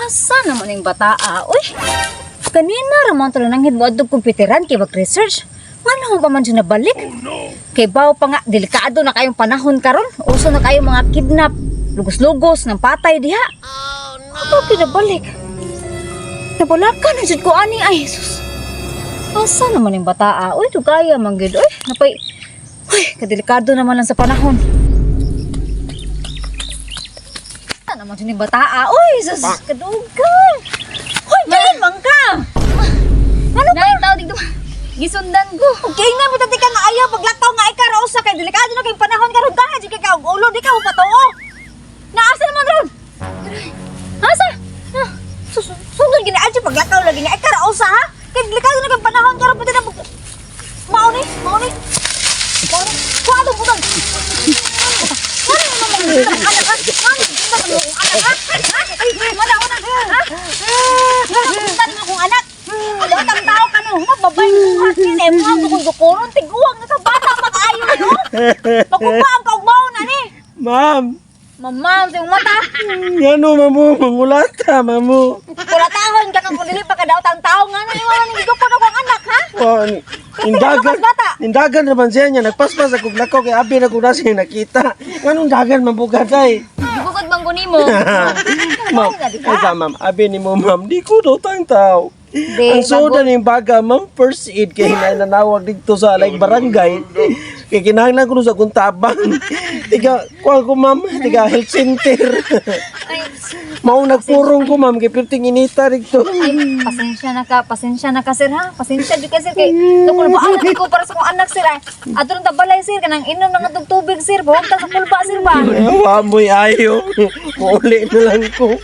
Asa naman yung bataa? Uy, kanina ramon to nang mo adtong komputeran kay mag-research. Ngano pa man siya nabalik? Kay baw pa nga, delikado na kayong panahon karon. Uso na kayo mga kidnap, lugos-lugos ng patay diha. Oh, no. Ato kinabalik. Nabalakan na jud ko ani, ay sus. Asa naman yung bataa? Uy, dugaya man gid. Uy, napay. Uy, kadelikado naman lang sa panahon. Asa naman jud yung bataa? Uy, sus, kadugay. Uy, dyan man ka. Ano ka? Nay, tao dito. Gisundan ko. Okay nga, bitati ka nga ayaw, paglakaw nga ikaw ra usa kay delikado na kay panahon karon dahil jud kay ka og ulo, di ka mo patuo. Naasa naman ron? Asa? Ah, Sunod gini adyo paglakaw lagi nga ikaw ra usa ha. Kay delikado na kay panahon karon pwede na pag mao ni, mao ni. Mao ni. Kuha atong butang. Ano naman mga anak ha? Ano naman akong anak ha? Ha? Ay, wala wala. Ha? Wala na akong anak. Ano ang tao ka no? Mababay mo hakin eh. Mga dukon-dukoron. Tiguang na sa bata mag-ayo no? Makuha ang kaugmaw na ni. Ma'am, Mamam, sa iyong mata. ngano mamu, mangulata mamu. Kulatahon ka kung dili pa ka daw tang tao nga na iwan ang gigukon akong anak ha? Oh, indagan, Kasi bata. indagan naman siya niya, nagpaspas ako lakaw kay abi na ko na siya nakita. Nganong dagan man bugat ay. Gibukod bang ko nimo? Ma'am, ay sa ma'am, abi ni mo ma'am, di ko daw tang tao. Di, Ang soda ni baga ma'am, first aid kay nanawag dito sa like barangay. Kay kinahanglan ko sa akong tabang. Tiga, kuha ko ma'am, tiga health center. Ay, Mao nagpurong ko ma'am, kay pirting inita dito. Ay, pasensya na ka sir ha. Pasensya jud ka sir kay nukul ba anak ko para sa akong anak sir ay. Ato nang tabalay sir kanang inom na nga tog tubig sir, buhok ta sa kulba sir ba. Wa mo'y ayo. Muuli na lang ko.